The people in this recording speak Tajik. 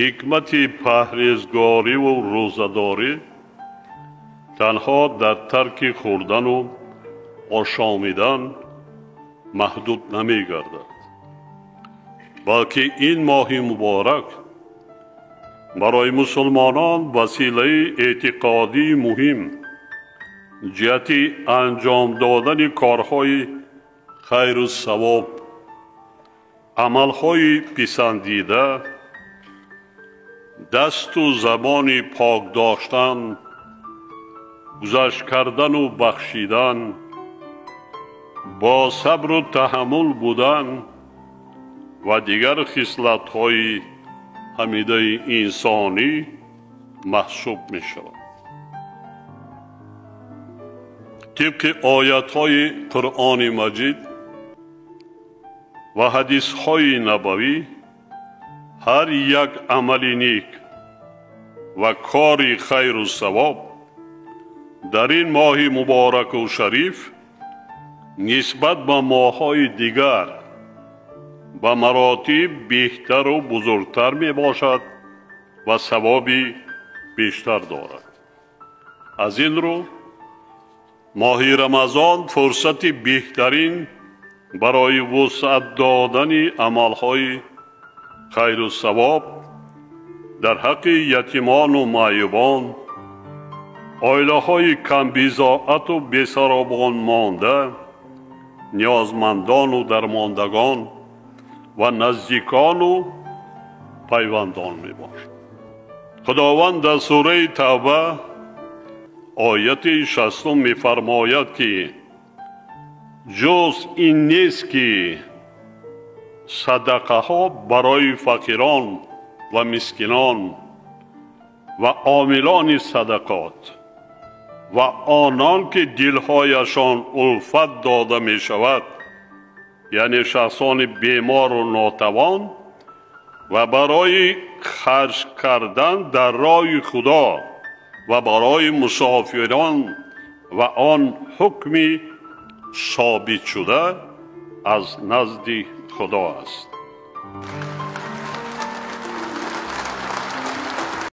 Ҳикмати парҳезгориву рӯзадорӣ танҳо дар тарки хӯрдану ошомидан маҳдуд намегардад, балки ин моҳи муборак барои мусулмонон василаи эътиқодии муҳим ҷиҳати анҷом додани корҳои хайру савоб, амалҳои писандида, дасту забони пок доштан, гузашт кардану бахшидан, бо сабру таҳаммул будан ва дигар хислатҳои ҳамидаи инсонӣ маҳсуб мешавад. Тибқи оятҳои Қуръони Маҷид ва ҳадисҳои набавӣ, ҳар як амали нек ва кори хайру савоб дар ин моҳи мубораку шариф нисбат ба моҳҳои дигар ба маротиб беҳтару бузургтар мебошад ва савоби бештар дорад. Аз ин рӯ моҳи Рамазон фурсати беҳтарин барои вусъат додани амалҳои хайру савоб дар ҳаққи ятимону маъюбон, оилаҳои камбизоату бесаробон монда, ниёзмандону дармондагон ва наздикону пайвандон мебошад. Худованд дар сураи Тавба ояти 6 мефармояд, ки ҷуз ин нест, ки садақаҳо барои фақирон ва мискинон ва омилони садақот ва онон ки дилҳояшон улфат дода мешавад, яъне шахсони бемору нотавон, ва барои харҷ кардан дар роҳи Худо ва барои мусофирон ва он ҳукми собит шуда аз назди Худо аст.